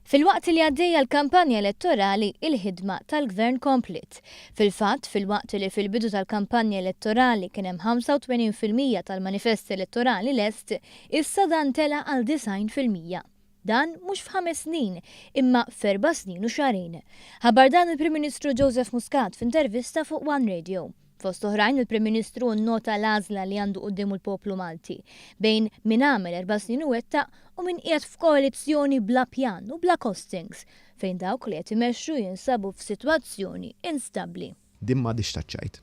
Filwaqt li għaddejja l-kampanja elettorali, il-ħidma tal-Gvern kompliet. Fil-fatt, filwaqt li fil-bidu tal-kampanja elettorali kien hemm 85% tal-manifest elettorali lest, issa dan tela' għal 90%. Dan mhux f'ħames snin, imma f'erba' snin u xahrejn. Ħabbar dan il-Prim Ministru Joseph Muscat f'intervista fuq One Radio. Fost oħrajn, il-Prim Ministru nnota l-għażla li għandu quddiemu l-poplu Malti bejn min għamel 4 snin u wettaq u min qiegħed f'koalizzjoni bla pjan u bla costings, fejn dawk li qed imexxu jinsabu f'sitwazzjoni instabbli. Din m'għadhiex taċ-ċajt.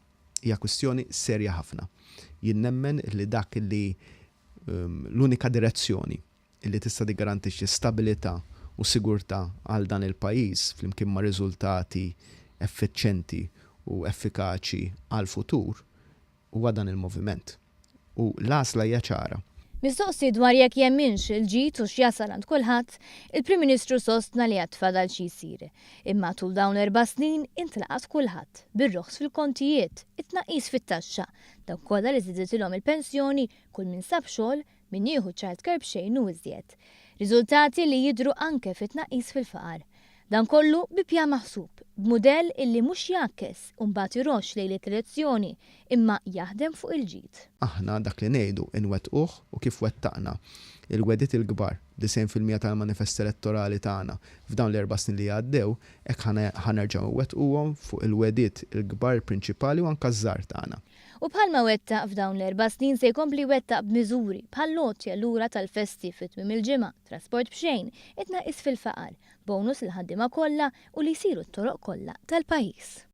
Hija kwistjoni serja ħafna. Jien nemmen li dak li l-unika direzzjoni li tista' tiggarantixxi stabilità u sigurtà għal dan il-pajjiż flimkien ma' riżultati effiċjenti u effikaċi għal futur huwa dan il-moviment. U l-għażla hija ċara. Mistoqsi dwar jekk jemminx il-ġid u x'jasal għand kulħadd, il-Prim Ministru sostna li għad fadal xi jsir. Imma tul dawn 4 snin intlaqat kulħadd bir-roħs fil-kontijiet, it-tnaqqis fit-taxxa, dawk kollha li żdiditilhom il-pensjoni, kull min sab xogħol, min jieħu childcare b'xejn u iżjed. Riżultati li jidhru anke fit-tnaqqis fil-faqar. Dan kollu bi pjan maħsub, b'mudell illi mhux jgħakkes u mbagħad iroxx lejlet l-elezzjoni, imma jaħdem fuq il-ġid. Aħna dak li ngħidu inwettquh u kif wettaqna il-wegħdiet il-kbar, 90% tal-manifest elettorali tagħna f'dawn l-4 snin li għaddew, hekk ħa nerġgħu nwettquhom fuq il-wegħdiet il-kbar prinċipali u anke żgħar tagħna. U bħalma wettaq f'dawn l-4 snin se jkompli wettaq b'miżuri bħall-għotja lura tal-festi fit tmiem il-ġimgħa, trasport b'xejn, it-tnaqqis fil-faqar, bonus lill-ħaddiema kollha u li jsiru t-toroq kollha tal-pajjiż.